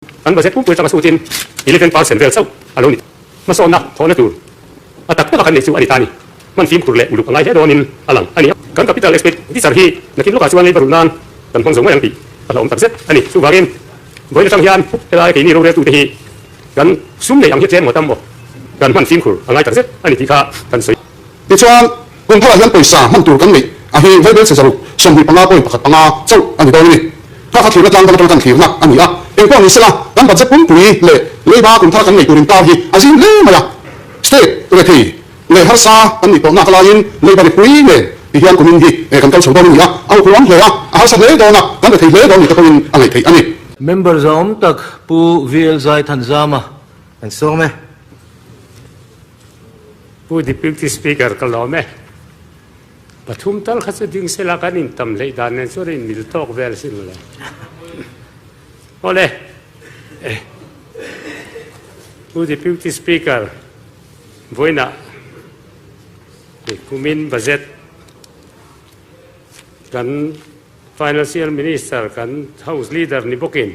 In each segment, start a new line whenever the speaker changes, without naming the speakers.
Kan budget pumpui atanga sutin 11% vel chauh a lo ni. Hmasawnna thawhna tur a tak taka kan neih chu a ni ta a ni. Hman fimkhur leh uluk a ngai hle dawnin a lang a ni. Kan capital expenditure hi nakin lawkah chuan leiba rulh nan kan hmang zo mai ang tih a hlauhawm tak zet a ni. Chuvangin vawiin atang hian helai keini roreltute hi kan sum neih ang hi tlem ngawt ang maw? Kan hman fimkhur a ngai tak zet a ni tih kha kan sawi.
Tichuan, kum tharah hian pawisa hman tur kan neih a hi vaibel chhe zaruk 25 point pakhat panga chauh a ni dawn a ni. Kha kha thlirna tlang dang atanga kan thlirna a ni a, engpawh ni sela kan budget pumpui leh leiba kum thara kan neih tur inkar hi a zim hle mai a. State rethei leh harsa kan nih tawhnak laiin leiba mipui nen ti hian kumin hi kan kal chho dawn a ni a, a huphurh hle a, a harsa hle dawn a, kan rethei hle dawn ni te pawhin a ngaih theih a ni.
Member zahawm tak Pu VL Zaithanzama an sawm e.
Pu Deputy Speaker ka lawm e. Pathum tal kha chu ding sela kan intam hleih dan nen chuan a inmil tawk vel asin mawle. Awle. Pu Deputy Speaker, vawiinah kumin budget kan Financial Minister kan House Leader ni bawkin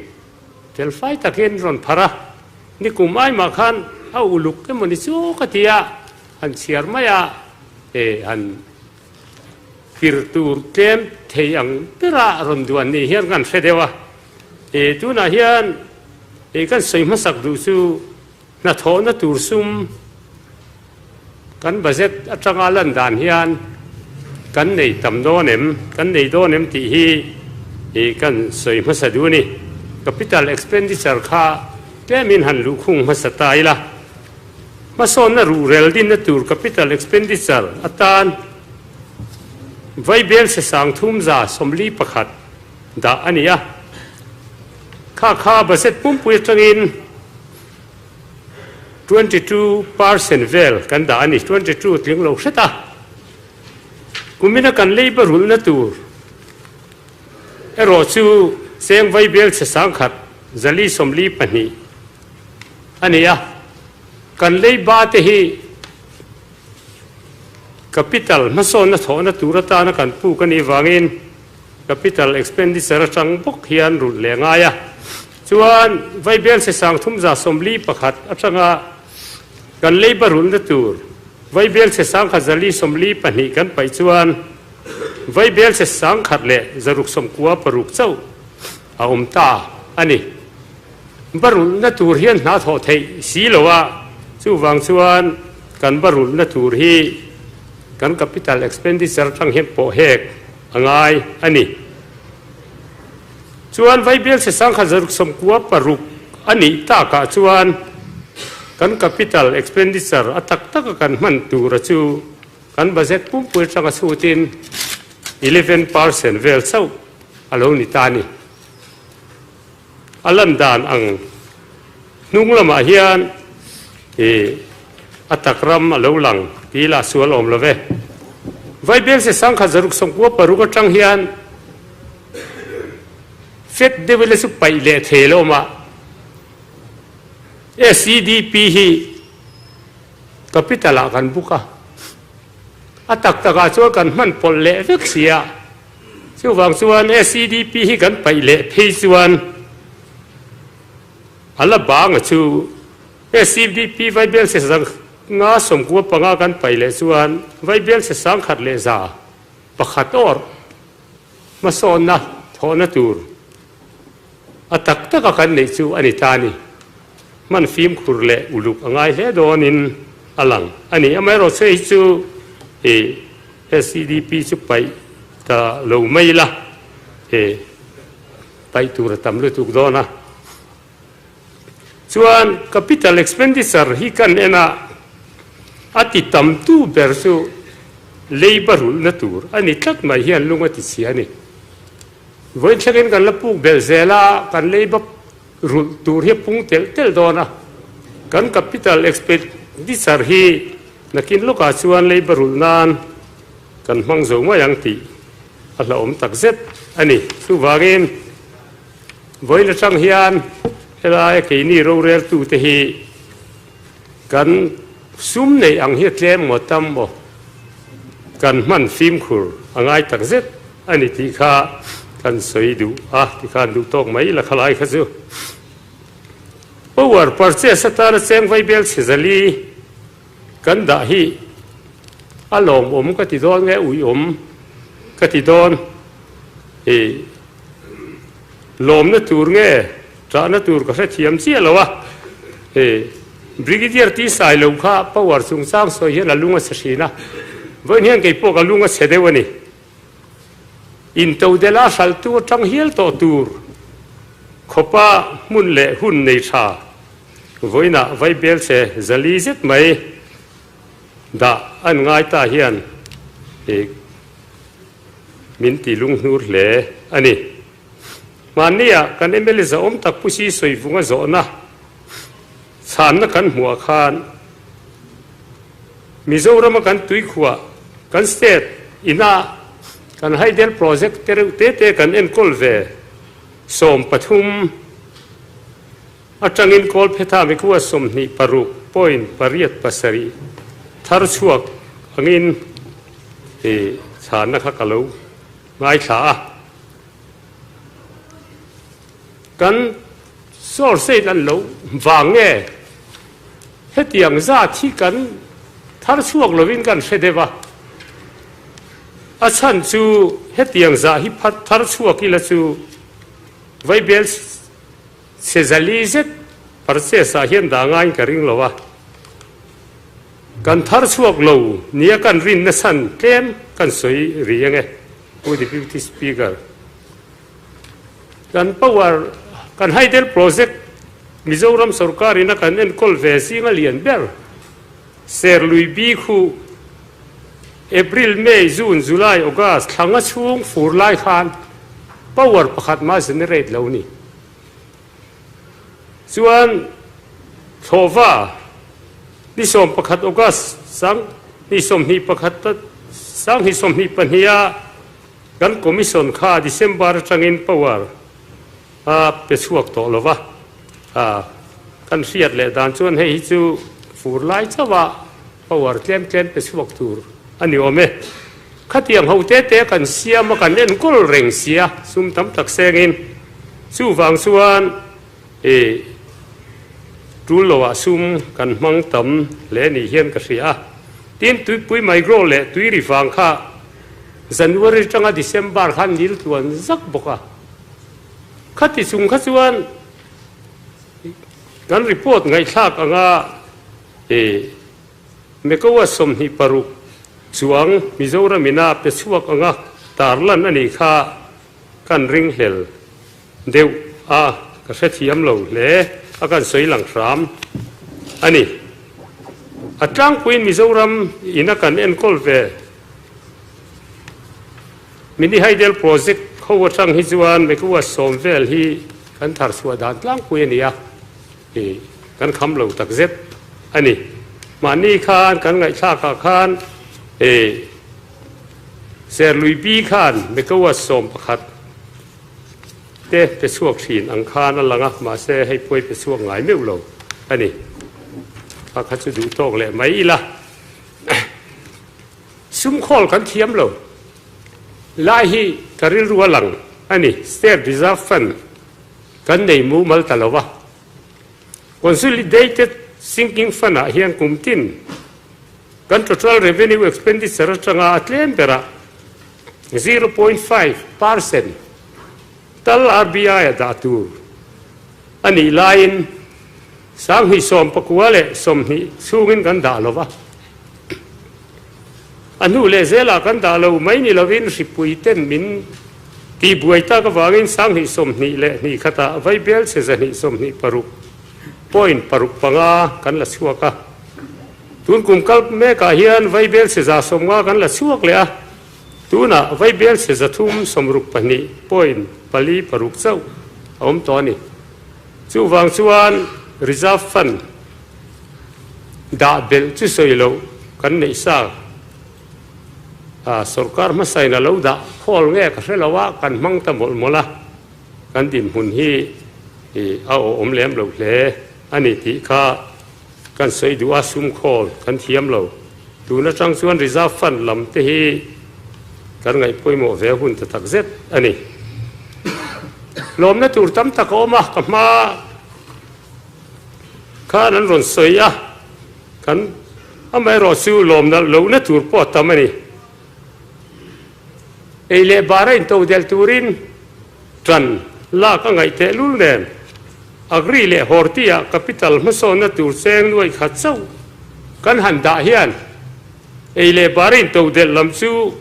tel fai takin rawn phar a, nikum aimah khan a uluk emawni chu ka ti a, han chhiar mai a, e han pir tur tlem thei ang bera rawn duan ni hian kan hre deuh a, e tunah hian e kan sawi hmasak duh chu hnathawhna tur sum Kan budget atanga lan dan hian kan nei tam dawn em, kan nei dawn em tih hi i kan sawi hmasa duh a ni. Capital expenditure kha tlemin han luhkhung hmasa ta ila. Hmasawnna ruhrel dinna tur capital expenditure atan vaibel sesang thum za 41 dah a ni a. Kha kha budget pumpui atangin 22% vel kan dah a ni, 22 tling lo hret a. Kumina kan leiba rulhna tur erawh chu cheng vaibel chhe sangkhat zali 42 a ni a. Kan leiba te hi capital hmasawnna thawhna tur atana kan puk a nih vangin Capital expenditure atang bawk hian rulh leh ngai a, chuan vaibel se sang thum za 41 atanga kan leiba rulhna tur vaibel se sang khat zali 42 kan paih chuan vaibel se sang khat leh zaruk 96 chauh a awm ta a ni. Ba rulhna tur hian hna thawh theih si lo a, chuvang chuan kan ba rulhna tur hi kan capital expenditure atang hian pawh hek a ngai a ni. Chuan Vaibel chhe sangkhat zaruk 96 a nih takah chuan kan capital expenditure a tak taka kan hman tura chu kan budget pumpui atanga chhutin 11% vel chauh a lo ni ta a ni. A lan dan ang hnung lamah hian ih a tak ram a lo lang tih lah sual awm lo ve. Vaibel se sangkhat zaruk 96 atang hian fet deuh ila chu paih leh thei lo awm a, SEDP hi capital ah kan book a, a tak takah chuan kan hman pawlh leh vek si a. Chuvang chuan SEDP hi kan paih leh phei chuan a la bang a chu. SEDP vaibel se sang nga 95 kan paih leh chuan vaibel se sang khat leh za pakhat awrh hmasawnna thawhna tur a tak taka kan neih chu a ni ta a ni. Hman fimkhur leh uluk a ngai hle dawnin a lang a ni. Amaherawhchu hei chu ih SEDP chu paih ta lo mai ila, he paih tur a tam lutuk dawn a. Chuan capital expenditure hi kan en a, a ti tam tu ber chu leiba rulhna tur a ni tlat mai hian lung a ti chhia a ni. Vawiin thlengin kan la puk belh zel a, kan leiba rulh tur hi a pung telh telh dawn a. Kan capital expenditure hi Nakin lawkah chuan leiba rulh nan kan hmang zo mai ang tih a hlauhawm tak zet a ni. Chuvangin vawiin atang hian helaia keini roreltute hi kan sum neih ang hi a tlem maw tam maw kan hman fimkhur a ngai tak zet a ni tih kha kan sawi duh a, tikhan duh tawk mai la khalai kha chu. Power purchase atana cheng vaibel chhe zali kan dah hi a lawmawm ka ti dawn nge uiawm ka ti dawn i lawmna tur nge tahna tur ka hrethiam chiah lo a i Brigadier T Sailo kha power chungchang sawi hian a lung a chhe hrin a vawiin hian keipawh ka lung a chhe deuh a ni. Intodela hralhtu atang hial tawh tur khawpa hmun leh hun nei tha vawiinah vaibelchhe zali zet mai dah an ngai ta hian min ti lunghnur hle a ni. Hmannia kan mla zahawm tak Pu Si Sawivunga zawhna chhanna kan hmuhah khan Mizorama kan tuikhuah, kan state ina kan hydel project te reuh te te kan enkawl ve 13 atangin Kawlphetha mikhua 26 point 8 7 thar chhuak angin chhanna kha ka lo ngaithla a. Kan source in an lo vang nge? Hetiang zat hi kan thar chhuak lovin kan hre deuh a, a chhan chu hetiang zah hi thar chhuak ila chu Vaibel chhe zali zet purchase ah hian dah ngaiin ka ring lo a, kan thar chhuak lo nia kan rinna chhan tlem kan sawi ri ange Pu Deputy Speaker. Kan power, kan hydel project Mizoram sorkar in a kan enkawl ve zinga lian ber Serlui bi khu April, May, June, July, August thla nga chhung fur lai khan power pakhat mah generate lo ni. Chuan thlawhva ni 11 August sang 21 sang 22 a Kan Commission kha December atangin power a pe chhuak tawh lo va, kan hriat leh dan chuan hei hi chu fur lai chauh a power tlem tlem pe chhuak tur a ni awm e. Khatiang ho te te kan siam a kan enkawl reng sia sum tam tak sengin chuvang chuan i tul loah sum kan hmang tam hle ni hian ka hria a. Tin tuipui micro leh tui ri vang kha January atanga December khan nil tluan zak bawk a, khati chung kha chuan kan report ngaihthlak anga i Mekoa 26 chuang Mizoram ina pe chhuak anga tarlan a nih kha kan ringhlel deuh a, ka hrethiam lo hle a kan sawi lang hram a ni. A tlangpuiin Mizoram ina kan enkawl ve. Mini Hydel Project ho atang hi chuan megawatt 10 vel hi kan thar chhuah dan tlangpui a ni a, ih kan kham lo tak zet a ni. Mahni khan kan ngaihthlak ah khan ih Serlui bi khan megawatt 11 te pe chhuak thin ang khan a lang a, mahse hei puai pe chhuak ngai meuh lo a ni. Kha kha chu duh tawk leh mai ila. Sum khawl kan thiam lo lai hi ka rilru a lang a ni. State Reserve Fund kan nei mumal ta lo va, Consolidated Sinking Fund ah hian kum tin kan total revenue expenditure atanga a tlem berah 0.5 percent tal RBI a dah tur a nih laiin 2019 le 20 chhungin kan dah lo va. A hnu leh zelah kan dah lo mai ni lovin hripui ten min tihbuai tak avangin 2021 le hnih khatah vaibel chhe 226 point 6 5 kan la chhuak a. Tun kum kal mekah hian vaibel chhe 150 kan la chhuak leh a. Tunah vaibel chhe 362 point 4 6 chauh a awm tawh a ni. Chuvang chuan Reserve Fund dah belh chu sawi loh kan neih sa a, sorkar hmasain a lo dah khawl nge ka hre lo a, kan hmang ta mawlh mawlh a, kan dinhmun hi a awhawm lem lo hle a ni tih kha kan sawi duh a, sum khawl kan thiam lo. Tun atang chuan Reserve Fund lam te hi kan ngaih pawimawh ve hun ta tak zet a ni. Lawmna tur tam tak a awm a, ka hma. Khan an rawn sawi a, kan amaherawh chu lawm nalh lohna tur pawh a tam a ni. Ei leh bar a intodelh turin ṭan lak a ngaih tehlul nen, Agri leh Horti-ah capital hmasawnna tur cheng nuaih khat chauh kan han dah hian ei leh bar a intodelh lam chu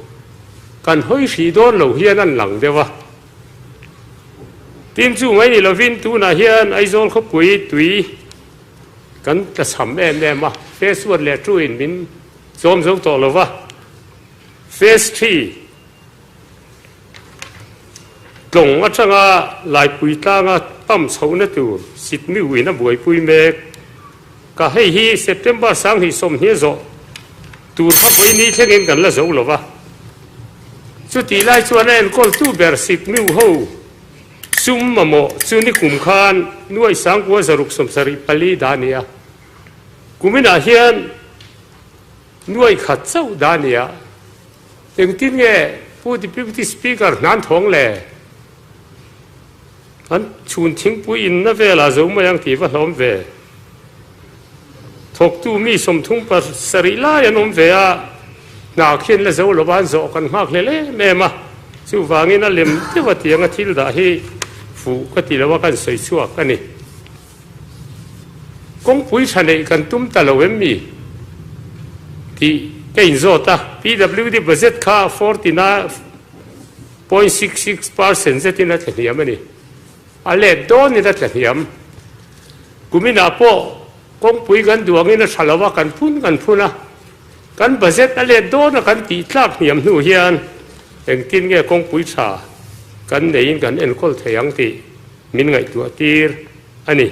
kan hawi hrih dawn lo hian an lang deuh a. Tin chu mai ni lovin tunah hian Aizawl khawpui tui kan tlachham em em a, phase one leh two in min chawm zo tawh lo va, phase three tlawng atanga Laipui tlanga pump chhohna tur Sitmiu in a buaipui mek. Ka hei hi September 2020 zawh tur kha vawi ni thlengin kan la zo lo va. Chutih lai chuan a enkawltu ber Sitmiu ho sum mamawh chu nikum khan nuaih sangkua zaruk 74 dah a ni a. Kuminah hian nuaih khat chauh dah a ni a. Engtin nge Pu Deputy Speaker hnan thawng le? An chhun thingpui inna velah zo mai ang tih va hlawm ve. Thawktu mi 37 lai an awm ve a, hna khian la zo lova an zawh kan nghak hlel em em a, chuvangin a lem deuh a tianga thil dah hi fuh ka ti lo a kan sawi chhuak a ni. Kawngpui tha neih kan tum ta lo em mi? Tih ka inzawt a, PWD budget kha 49 .66 percent zetin a tla hniam a ni. A let dawnin a tla hniam. Kuminah pawh kawngpui kan duh angin a tha lo a, kan phun kan phun a. Kan budget a let dawn a kan tih tlak hniam hnu hian engtin nge kawngpui tha kan neiin kan enkawl thei ang tih min ngaihtuah tir a ni.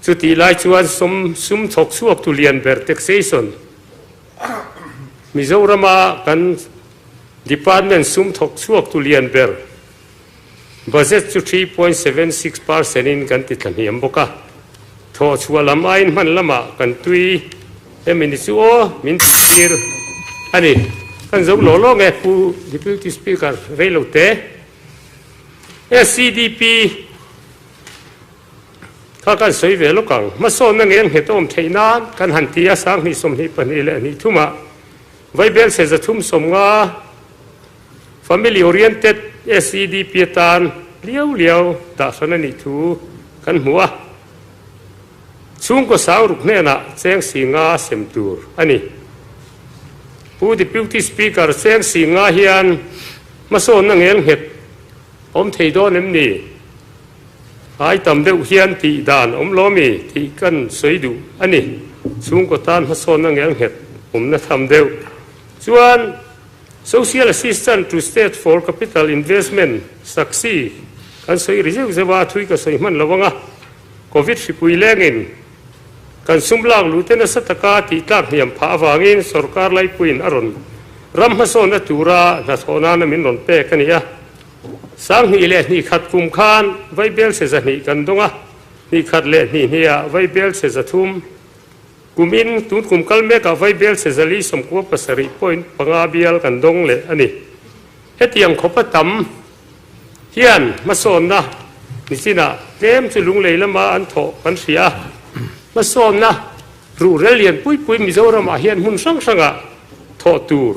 Chutih lai chuan sum sum thawk chhuak tu lian ber taxation Mizorama kan Department sum thawk chhuak tu lian ber budget chu 3.76 percent in kan ti tla hniam bawk a. Thawh chhuah lam aiin hman lamah kan tui hemi ni chu aw min tih tir a ni. Kan zo law law nge Pu Deputy Speaker rei lo te. SCDP kha kan sawi ve lawk ang. Hmasawnna ngel nghet awm theih nan kan han ti a 2022 leh 23 ah Vaibelchhe 350 Family Oriented SEDP atan liau liau dah hran a nih thu kan hmu a. Chhungkaw sang ruk hnenah cheng 50 sem tur a ni. Pu Deputy Speaker cheng 50 hian hmasawnna ngel nghet awm thei dawn em ni? Ai tam deuh hian tih dan awm lo mi tih kan sawi duh a ni. Chhungkaw tan hmasawnna ngel nghet awmna tham deuh chuan Social Assistance to State for Capital Investment, SACSI, kan sawi ri zeuh zeuh a, thui ka sawi hman lo ang a. Covid hripui lengin kan sum lak luh te nasa taka tih tlak hniam phah avangin sorkar laipuiin a rawn ram hmasawnna tura hnathawh nana min rawn pek a ni a. 2021 kum khan vaibelchhe 200 kan dawng a, hnih khat leh hnih hniah vaibelchhe 300. Kumin tun kum kal mekah vaibelchhe 497.5 bial kan dawng leh a ni. Hetiang khawpa tam hian hmasawnna nichinah tlem chu lunglei lama an thawh kan hria a. Hmasawnna ruhrel lian pui pui Mizoramah hian hmun hrang hrangah thawh tur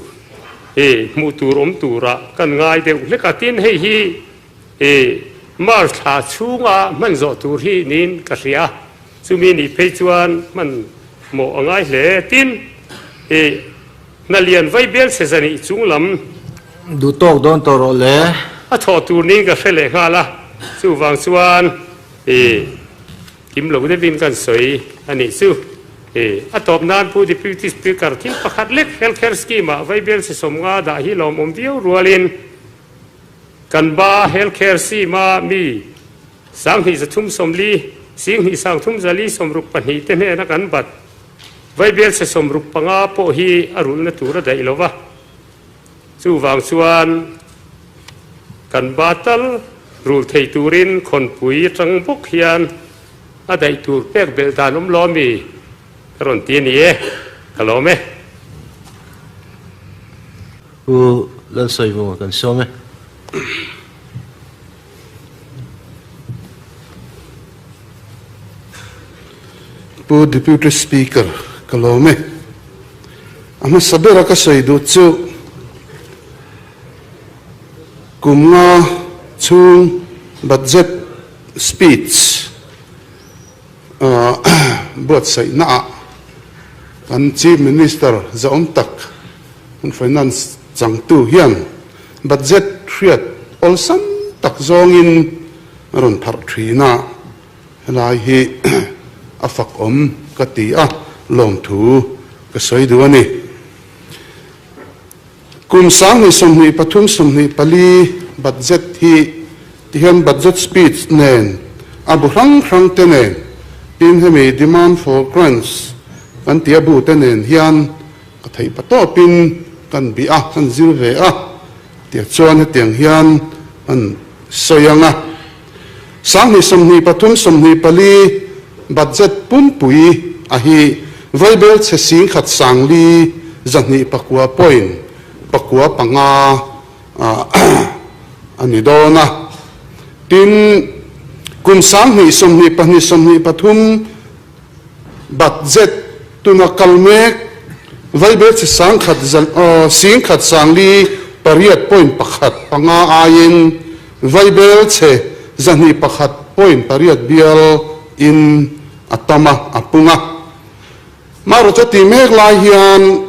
ih hmuh tur awm turah kan ngai deuh hlek a. Tin, hei hi ih March thla chhunga hman zawh tur hi niin ka hria a. Chumi nih phei chuan hman mawh a ngai hle. Tin, ih hna lian vai bel chhe zanih chung lam.
Duh tawk dawn tawh rawh le.
A thawh tur niin ka hre leh nghal a. Chuvang chuan ih. Kim lo deuhin kan sawi a nih chu. I a tawp nan Pu Deputy Speaker thil pakhat lek Health Care Scheme ah vaibel si 50 dah hi lawmawm viau rualin kan ba Health Care Scheme a mi 2340 2,362 te hnena kan bat vaibel si 65 pawh hi a rulhna tur a daih lo va. Chuvang chuan kan ba tal rul thei turin khawnpui atang bawk hian a daih tur pek belh dan awm lo ami ka rawn ti a ni e, ka lawm e.
Pu Lalsawivunga kan sawm e.
Pu Deputy Speaker, ka lawm e. A hmasa bera ka sawi duh chu kum nga chhung budget speech buatsaihnaah kan Chief Minister zahawm tak kan Finance changtu hian budget hriat awlsam tak zawngin a rawn pharh thin a. Helai hi a fak awm ka ti a, lawmthu ka sawi duh a ni. Kum 2023 24 budget hi tihian budget speech nen a bu hrang hrang te nen tin hemi demand for grants kan tih a bu te nen hian ka theih pa tawpin kan bih a, kan zir ve a, tiah chuan hetiang hian an sawi ang a. 2023 24 budget pumpui a hi vaibel chhe 10,000 sangli 209 point pakua panga a ni dawn a. Tin, kum 2022 23 Budget tuna kal mek vaibel chi 10,000 10,000 sangli pariat point pakhat panga aiin vaibel chhe 201 point pariat bial in a tam a, a pung a. Marawhchu ti mek lai hian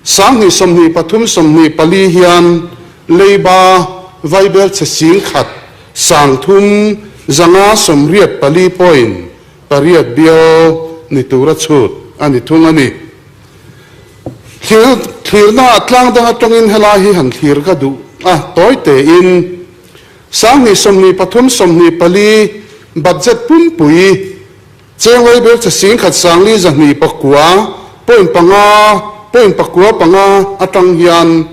2023 24 hian leiba vaibel chhe 10,000 3 584 point Pariat bial ni tura chhut a ni thung a ni. Thlir thlirna ah tlang dang atangin helai hi han thlir ka duh a, tawi tein 2023 24 budget pumpui cheng Labour che 10,000 sangli 209 point panga point pakua panga atang hian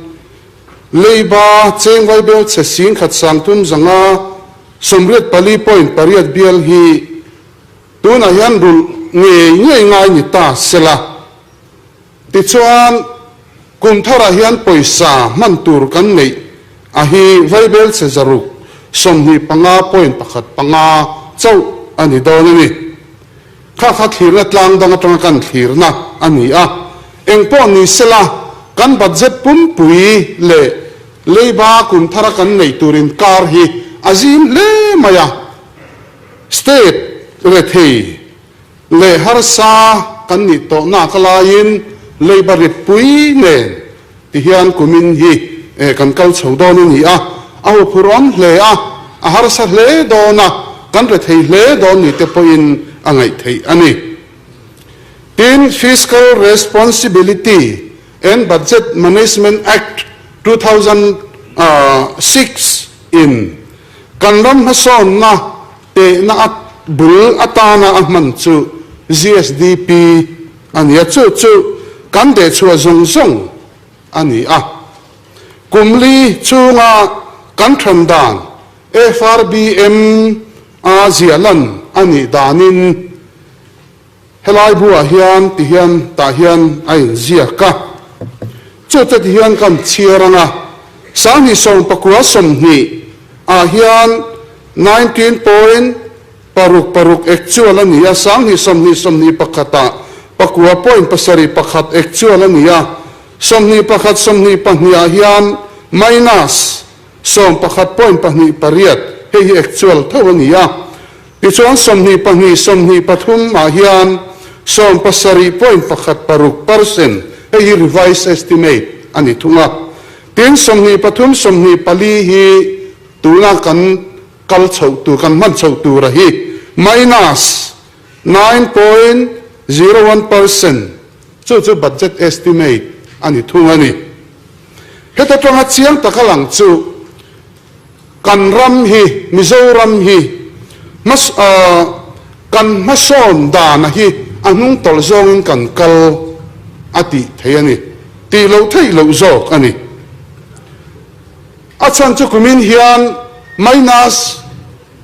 leiba cheng Labour che 10,000 sang thum zanga 84 point pariat bial hi tunah hian rulh ngei ngei ngai ni ta sela. Tichuan, kum tharah hian pawisa hman tur kan neih a hi vaibel che zaruk 25 point pakhat panga chauh a ni dawn a ni. Kha kha thlirna tlang dang atanga kan thlirna a ni a. Engpawh ni sela, kan budget pumpui leh Leiba kum thara kan neih tur inkar hi a zim hle mai a, state rethei leh harsa kan nih tawh nak laiin leiba ritpui nen ti hian kumin hi kan kal chho dawn a ni a, a huphurh awm hle a, a harsa hle dawn a, kan rethei hle dawn ni te pawhin a ngaih theih a ni. Tin, Fiscal Responsibility and Budget Management Act 2006 in kan ram hmasawnna tehna a bul atana a hman chu GSDP a ni a, chu chu kan dehchhuah zawng zawng a ni a. Kum li chhunga kan than dan FRBM a ziah lan a nih danin, Helai buah hian ti hian tah hian a inziak a, chute ti hian kan chhiar ang a, 20 10 20 ah hian 19 point paruk paruk actual a ni a, 20 20 21 ah pakua point pasarih pakhat actual a ni a, 21 22 ah hian minus 11 point pahnih pariat, hei hi actual tho a ni a. Tichuan 22 23 ah hian 17 point pakhat paruk percent, hei hi revised estimate a ni thung a. Tin, 23 24 hi tuna kan kal chhoh tur, kan hman chhoh tura hi minus 9.01 percent, chu chu budget estimate a ni thung a ni. Heta tanga chiang taka lang chu kan ram hi, Mizoram hi hmas kan hmasawn dana hi a hnung tawlh zawngin kan kal a tih thei a ni, tih loh theih loh zawk a ni. A chhan chu kumin hian minus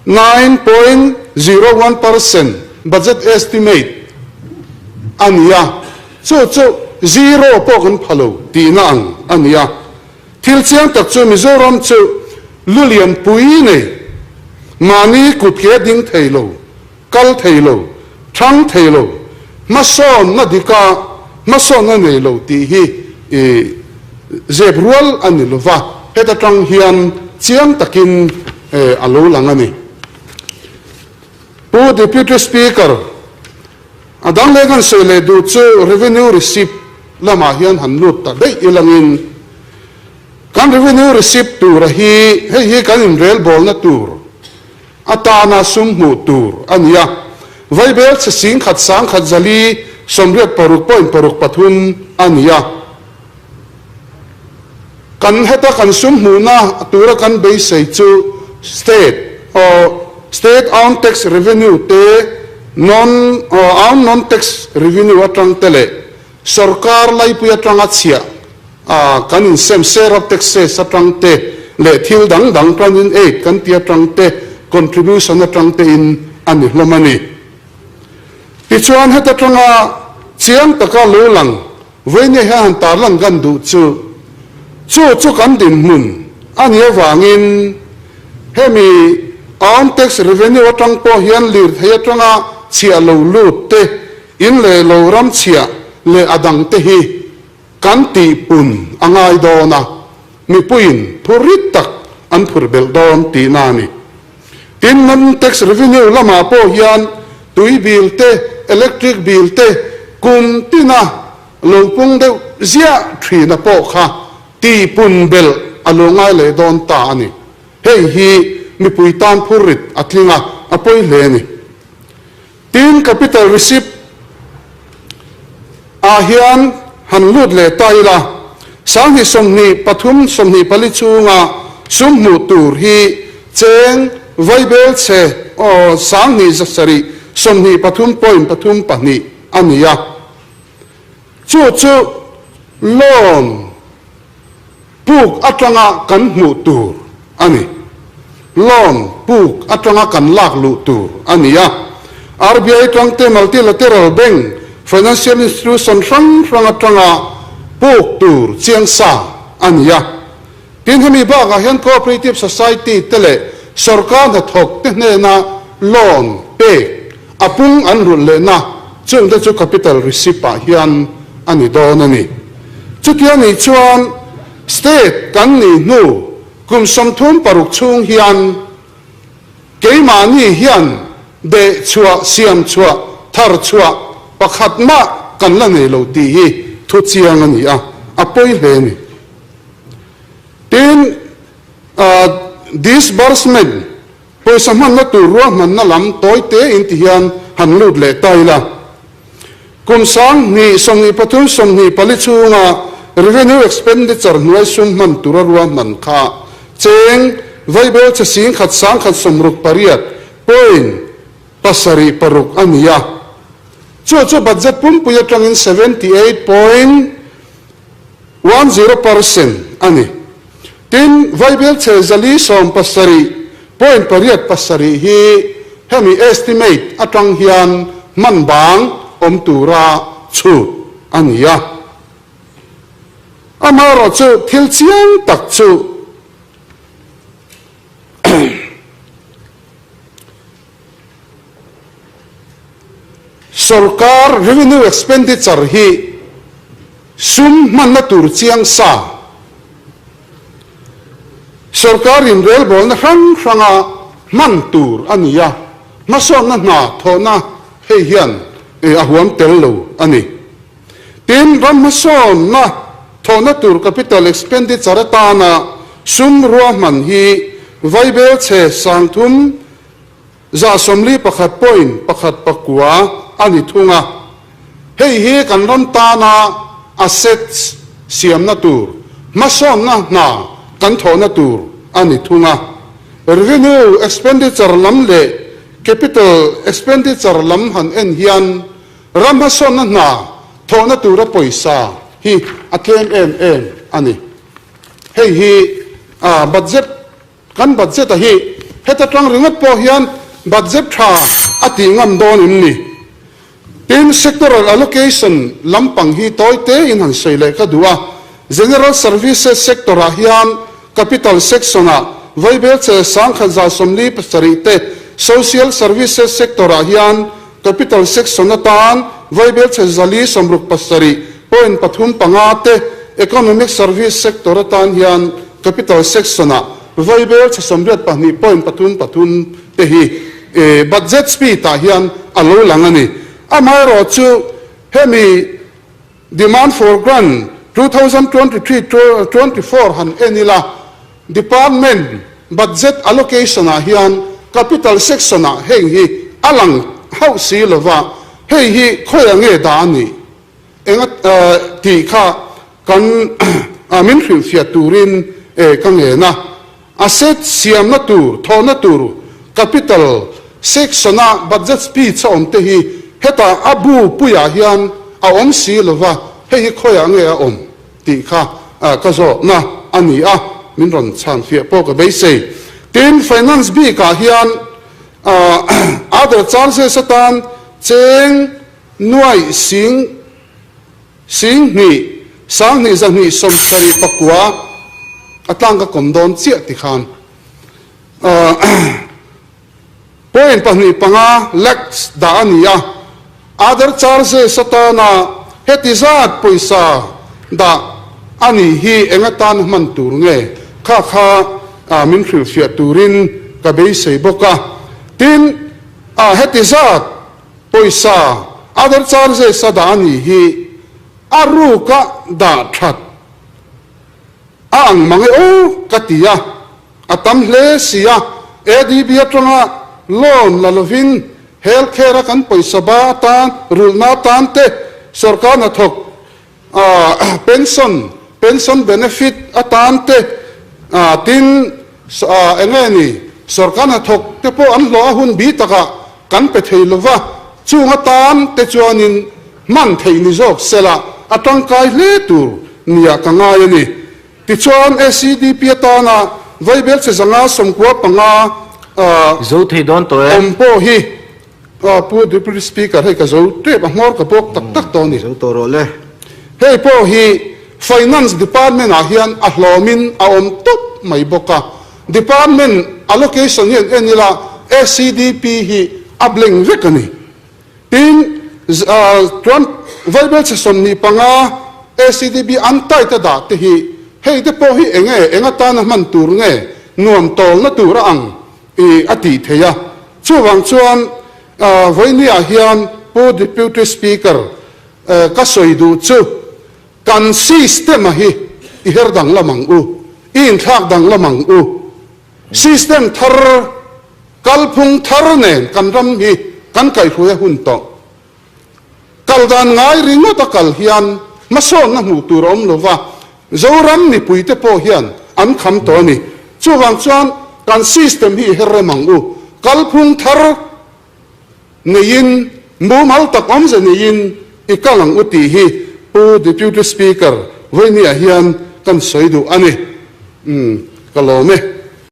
9.01 percent budget estimate a ni a, chu chu zero pawh kan pha lo tihna ang a ni a. Thil chiang tak chu Mizoram chu lu lian pui nei, mahni kut ke ding thei lo, kal thei lo, thang thei lo. Hmasawnna dika hmasawnna nei lo tih hi zep rual a ni lova, heta tang hian chiang takin a lo lang a ni. Pu Deputy Speaker, a dang leh kan sawi leh duh chu revenue receipt lamah hian han lut ta daih ilangin kan revenue receipt tura hi hei hi kan inrelbawlna tur atana sum hmuh tur a ni a, Vaibel chhe 10,000 1,486 .63 a ni a. Kan heta kan sum hmuhna tura kan beisei chu state aw state own tax revenue te non aw own non tax revenue atang te leh sorkar laipui atanga chhiah a kan insem share of taxes atang te leh thil dang dang grant aid kan ti atang te contribution atang te in a ni hlawm a ni. Tichuan heta tanga chiang taka lo lang Vawinia hian han tarlan kan duh chu, chu chu kan dinhmun a nih avangin hemi own tax revenue atang pawh hian lirthei atanga chhiah lo lut te, in leh lo ram chhiah leh a dang te hi kan tihpun a ngai dawn a, mipuiin phur rit tak an phur belh dawn tihna a ni. Tin, non-tax revenue lamah pawh hian tui bill te, electric bill te kum tina lo pung deuh ziah thina pawh kha tihpun belh a lo ngai leh dawn ta a ni. Hei hi mipui tan phurrit a tling a, a pawi hle a ni. Tin, capital receipt ah hian han lut leh ta ila, 2023 24 chhunga sum hmuh tur hi cheng vaibel chhe aw 2723 point pathum pahnih a ni a. Chu chu loan Puk atanga kan hmuh tur a ni. Loan puk atanga kan lak luh tur a ni a. RBI tangte Multilateral Bank, Financial Institution hrang hrang atanga puk tur chiang sa a ni a. Tin hemi bakah hian Cooperative Society te leh sawrkar hnathawk te hnena loan pek a pung an rulh lehna chungte chu capital receipt ah hian a ni dawn a ni. Chutia nih chuan state kan nih hnu kum 36 chhung hian keimahni hian deh chhuah, siam chhuah, thar chhuah pakhat mah kan la nei lo tih hi thu chiang a ni a, a pawi hle a ni. Tin, disbursement Pawisa hmanna tur ruahmanna lam tawi te in ti hian han lut leh ta ila. Kum 2023 24 chhunga revenue expenditure hnuai sum hman tura ruahman kha cheng vaibel che 10,000 1,168 point pasarih paruk a ni a. Chu chu budget pumpui atangin 78 point 10 percent a ni. Tin, Vaibel chhe 470 point pariat pasarih hi hemi estimate atang hian hman bang awm tura chhut a ni a. Amaherawhchu thil chiang tak chu Sorkar revenue expenditure hi sum hmanna tur chiang sa, sorkar inrelbawlna hrang hranga hman tur a ni a, hmasawnna hna thawhna hei hian a huam tel lo a ni. Tin, ram hmasawnna thawhna tur capital expenditure atana sum ruahman hi vaibel chhe 3 141 point pakhat pakua a ni thung a, hei hi kan ram tana assets siamna tur, hmasawnna hna kan thawhna tur a ni thung a. Revenue expenditure lam leh capital expenditure lam han en hian ram hmasawnna hna thawhna tura pawisa hi a tlem em em a ni. Hei hi budget Kan budget a hi heta tang ringawt pawh hian budget tha a tih ngam dawn em ni? Tin, sectoral allocation lampang hi tawi te in han sawi leh ka duh a. General services sector ah hian capital section ah vaibel che 1,147 te, social services sector ah hian.
Capital Section atan Vaibelchhe 400 67 point pathum panga te, Economic Service Sector atan hian Capital Section-ah Vaibelchhe 82 point pathum pathum te hi Budget Speed-ah hian a lo lang a ni. Amaherawhchu hemi Demand for Grant 2023 to 24 han en ila, Department Budget Allocation ah hian Capital Section ah heng hi a lang hauh si lova, hei hi khawiah nge dah a nih enga tih kha kan min hrilhfiah turin ka ngen a. Asset siamna tur, thawhna tur, capital section-a budget speech a awm te hi hetah a bu puiah hian a awm si lova, hei hi khawiah nge a awm tih kha ka zawhna a ni a, min rawn chhanfiah pawh ka beisei. Tin, finance bikah hian other charges atan cheng nuaih sing, 10,000, 2,200 79 a tlang ka kawm dawn chiah ti khan point pahnih panga lakhs dah a ni a, other charges atana heti zat pawisa dah a nih hi eng atan hman tur nge kha kha min hrilhfiah turin ka beisei bawk a, tin heti zat Pawisa other charges a dah a nih hi a ruka dah that a ang mang e aw ka ti a, a tam hle si a, ADB atanga loan la lovin health care a kan pawisa ba atan rulhna atan te sorkar hnathawk Pension, pension benefit atan te tin eng nge ni sorkar hnathawk te pawh an hlawh a hun bi takah kan pe thei lova, chung atan te chuanin hman theih ni zawk sela a tangkai hle tur nia ka ngai a ni. Tichuan SEDP atana vaibelchhe 595
Zo thei dawn tawh e.
Awm pawh hi Pu Deputy Speaker, hei ka zo tep a, hmawr ka bawk tak tak tawh a ni.
Zo tawh rawh le.
Hei pawh hi Finance Department ah hian a hlawmin a awm tawp mai bawk a. Department allocation hian en ila SEDP hi a blank vek a ni. Tin, chuan Vaibelchhe 25 SEDP an tight a dah te hi hei te pawh hi enge eng atana hman tur nge nuam tawlna tur a ang I a tih theih a. Chuvang chuan vawinia hian Pu Deputy Speaker ka sawi duh chu kan system a hi i her danglam ang u, i inthlak danglam ang u. System thar, kalphung thar nen kan ram hi kan kaihhruai a hun tawh. Kal dan ngai ringawt a kal hian hmasawnna hmuh tur a awm lo va, Zoram mipuite pawh hian an kham tawh a ni. Chuvang chuan kan system hi i her rem ang u. Kalphung thar neiin, mumal tak awmze neiin i kal ang u tih hi Pu Deputy Speaker vawinia hian kan sawi duh a ni. Umm, ka lawm e.